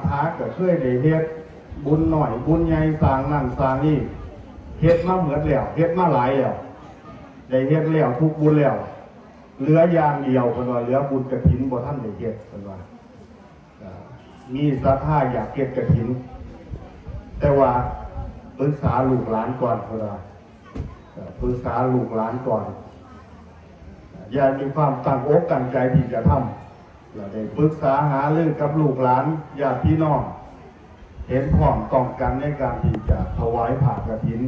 ຖາກໍເຄີຍໄດ້ເຮັດບຸນນ້ອຍບຸນໃຫຍ່ ສ້າງນັ້ນສ້າງນີ້ ເຮັດມາໝົດແລ້ວ ເຮັດມາຫຼາຍແລ້ວ ໄດ້ເຮັດແລ້ວທຸກບຸນແລ້ວ ເຫຼືອຢ່າງດຽວ ເພິ່ນວ່າເຫຼືອບຸນກະຖິນບໍ່ທັນໄດ້ເຮັດ ເພິ່ນວ່າ ເອີ ມີສັດທາຢາກເຮັດກະຖິນ ແຕ່ວ່າປຶກສາລູກຫຼານກ່ອນ ເພິ່ນວ່າ ເອີ ປຶກສາລູກຫຼານກ່ອນ ຢ່າມີຄວາມຕັ້ງອົກຕັ້ງໃຈທີ່ຈະທຳ ແລະ ໄດ້ປຶກສາຫາລືກັບລູກຫຼານຍາດພີ່ນ້ອງ ເຫັນພ້ອມຕ້ອງກັນໃນການທີ່ຈະຖວາຍຜ້າກະຖິນ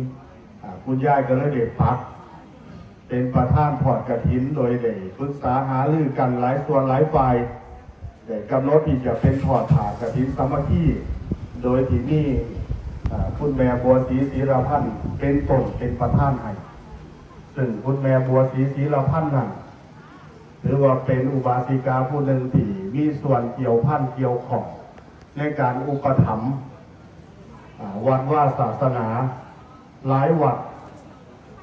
ອາ ຄຸນຍາຍກໍເລີຍໄດ້ປັກເປັນປະທານທອດກະຖິນ ໂດຍໄດ້ປຶກສາຫາລືກັນຫຼາຍສ່ວນຫຼາຍຝ່າຍ ໄດ້ກຳນົດທີ່ຈະເປັນທອດຜ້າກະຖິນສາມັກຄີ ໂດຍທີ່ມີ ອາ ຄຸນແມ່ບົວສີ ສີລະພັນ ເປັນຕົ້ນເປັນປະທານໃຫ້ ເຊິ່ງຄຸນແມ່ບົວສີ ສີລະພັນນັ້ນ ຖືວ່າເປັນອຸບາສິກາຜູ້ໜຶ່ງທີ່ມີສ່ວນກ່ຽວພັນກ່ຽວຂ້ອງໃນການອຸປະຖຳ ອາ ວັດວາສາສະໜາຫຼາຍວັດ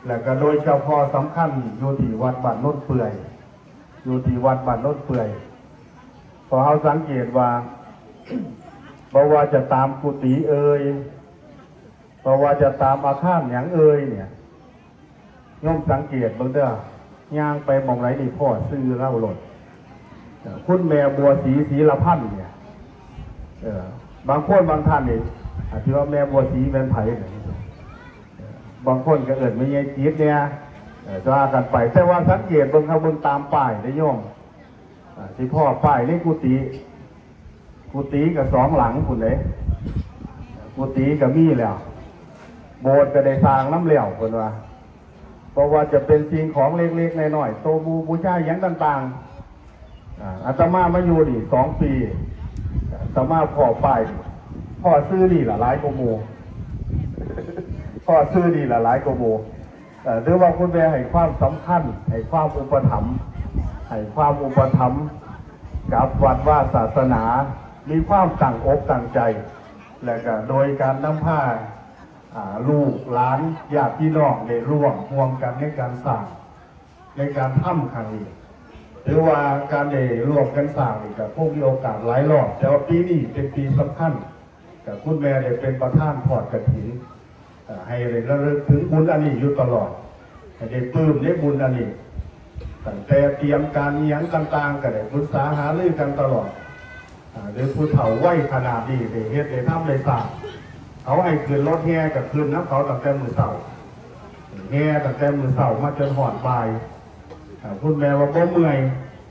ແລະ ກໍໂດຍສະເພາະສຳຄັນຢູ່ທີ່ວັດບ້ານໂນນເປື່ອຍ ຢູ່ທີ່ວັດບ້ານໂນນເປື່ອຍ ເພາະເຮົາສັງເກດວ່າ ບໍ່ວ່າຈະຕາມກຸຕິເອີຍ ບໍ່ວ່າຈະຕາມອາຄານຫຍັງເອີຍເນຍ ໂຍມສັງເກດເບິ່ງເດີ້ ຍ່າງໄປໝ່ອງໃດນີ້ພໍ້ຊື່ລາວໂລດ ເອີ ຄຸນແມ່ບົວສີ ສີລະພັນເນຍ ເອີ ບາງຄົນບາງທ່ານນີ້ ອາດຊິວ່າແມ່ບົວສີແມ່ນໃຜເນຍ ເອີ ບາງຄົນກໍເອີ້ນແມ່ໃຫຍ່ຈິດເນຍ ເອີ ວ່າກັນໄປ ແຕ່ວ່າສັງເກດເບິ່ງ ເຮົາເບິ່ງຕາມປ້າຍເດ້ໂຍມ ອາ ຊິພໍ້ປ້າຍໃນກຸຕິ ກຸຕິກໍສອງຫຼັງພຸ້ນເດ້ ກຸຕິກໍມີແລ້ວ ໂບດກໍໄດ້ສ້າງນຳແລ້ວເພິ່ນວ່າ ບໍ່ວ່າຈະເປັນສິ່ງຂອງເລັກໆນ້ອຍໆ ໂຕບູບູຊາຫຍັງຕ່າງໆ ອາ ອາດຕະມາມາຢູ່ນີ້ສອງປີ ອາດຕະມາພໍ້ປ້າຍ ພໍ້ຊື່ນີ້ລະຫຼາຍກວ່າໝູ່ ພໍ້ຊື່ນີ້ລະຫຼາຍກວ່າໝູ່ ເອີ ຫຼືວ່າຄຸນແມ່ໃຫ້ຄວາມສຳຄັນ ໃຫ້ຄວາມອຸປະຖຳ ໃຫ້ຄວາມອຸປະຖຳກັບວັດວາສາສະໜາ ມີຄວາມຕັ້ງອົກຕັ້ງໃຈ ແລະ ກະໂດຍການນຳພາ ອາ ລູກຫຼານຍາດພີ່ນ້ອງໄດ້ຮ່ວມຮ່ວມກັນໃນການສ້າງ ໃນການທຳຄັ້ງນີ້ ຖືວ່າການໄດ້ຮ່ວມກັນສ້າງນີ້ກະຄົງມີໂອກາດຫຼາຍຮອບ ແຕ່ວ່າປີນີ້ເປັນປີສຳຄັນ ກະຄຸນແມ່ໄດ້ເປັນປະທານທອດກະຖິນ ເອີ ໃຫ້ໄດ້ລະລຶກເຖິງບຸນອັນນີ້ຢູ່ຕະຫຼອດ ໃຫ້ໄດ້ປຶ້ມໃນບຸນອັນນີ້ ຕັ້ງແຕ່ຕຽມການອີ່ຫຍັງຕ່າງໆ ກໍໄດ້ປຶກສາຫາລືກັນຕະຫຼອດ ອາ ຫຼືຜູ້ເຖົ້າໄວຂະໜາດນີ້ໄດ້ເຮັດໄດ້ທຳໄດ້ສ້າງ ເຂົາໃຫ້ຂຶ້ນລົດແຫ່ກໍຂຶ້ນນຳເຂົາຕັ້ງແຕ່ມື້ເຊົ້າ ແຫ່ຕັ້ງແຕ່ມື້ເຊົ້າມາຈົນຮອດບ່າຍ ອາ ຄຸນແມ່ວ່າບໍ່ເມື່ອຍ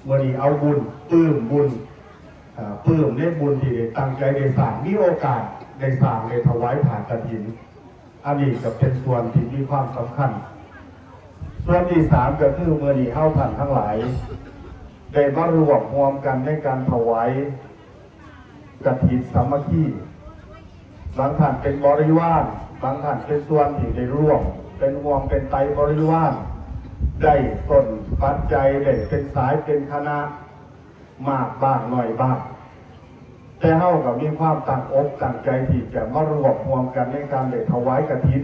ມື້ນີ້ເອົາບຸນ ປຶ້ມບຸນ ອາ ປຶ້ມໃນບຸນທີ່ໄດ້ຕັ້ງໃຈໄດ້ສ້າງ ມີໂອກາດໄດ້ສ້າງໄດ້ຖວາຍຜ້າກະຖິນ ອັນນີ້ກໍເປັນສ່ວນທີ່ມີຄວາມສຳຄັນ ສ່ວນທີສາມກໍຄືມື້ນີ້ເຮົາທ່ານທັງຫຼາຍ ໄດ້ມາຮ່ວມຮ່ວມກັນໃນການຖວາຍກະຖິນສາມັກຄີ ບາງທ່ານເປັນບໍລິວານ ບາງທ່ານເປັນສ່ວນທີ່ໄດ້ຮ່ວມ ເປັນຫ່ວງເປັນໄຕບໍລິວານ ໄດ້ຕົ້ນປັດໄຈ ໄດ້ເປັນສາຍເປັນຄະນະ ມາກບ້າງໜ້ອຍບ້າງ ແຕ່ເຮົາກໍມີຄວາມຕັ້ງອົກຕັ້ງໃຈທີ່ຈະມາຮ່ວມຮ່ວມກັນໃນການໄດ້ຖວາຍກະຖິນ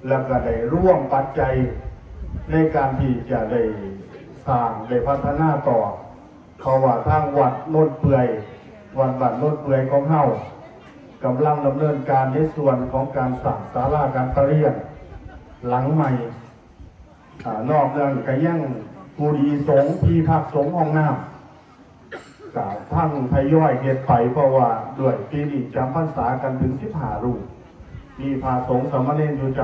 ແລ້ວກໍໄດ້ລວມປັດໄຈໃນການທີ່ຈະໄດ້ສ້າງໄດ້ພັດທະນາຕໍ່ ເພາະວ່າທາງວັດໂນນເປື່ອຍ ວັດບ້ານໂນນເປື່ອຍຂອງເຮົາ ກຳລັງດຳເນີນການໃນສ່ວນຂອງການສ້າງສາລາການປະຮຽນຫຼັງໃໝ່ ອາ ນອກນັ້ນກໍຍັງກຸດີສົງ ທີ່ພັກສົງ ຫ້ອງນ້ຳ ກໍທັງທະຍອຍເຮັດໄປ ເພາະວ່າດ້ວຍປີນີ້ຈຳພັນສາກັນເຖິງສິບຫ້າຮູບ ມີພະສົງສາມະເນນຢູ່ຈຳ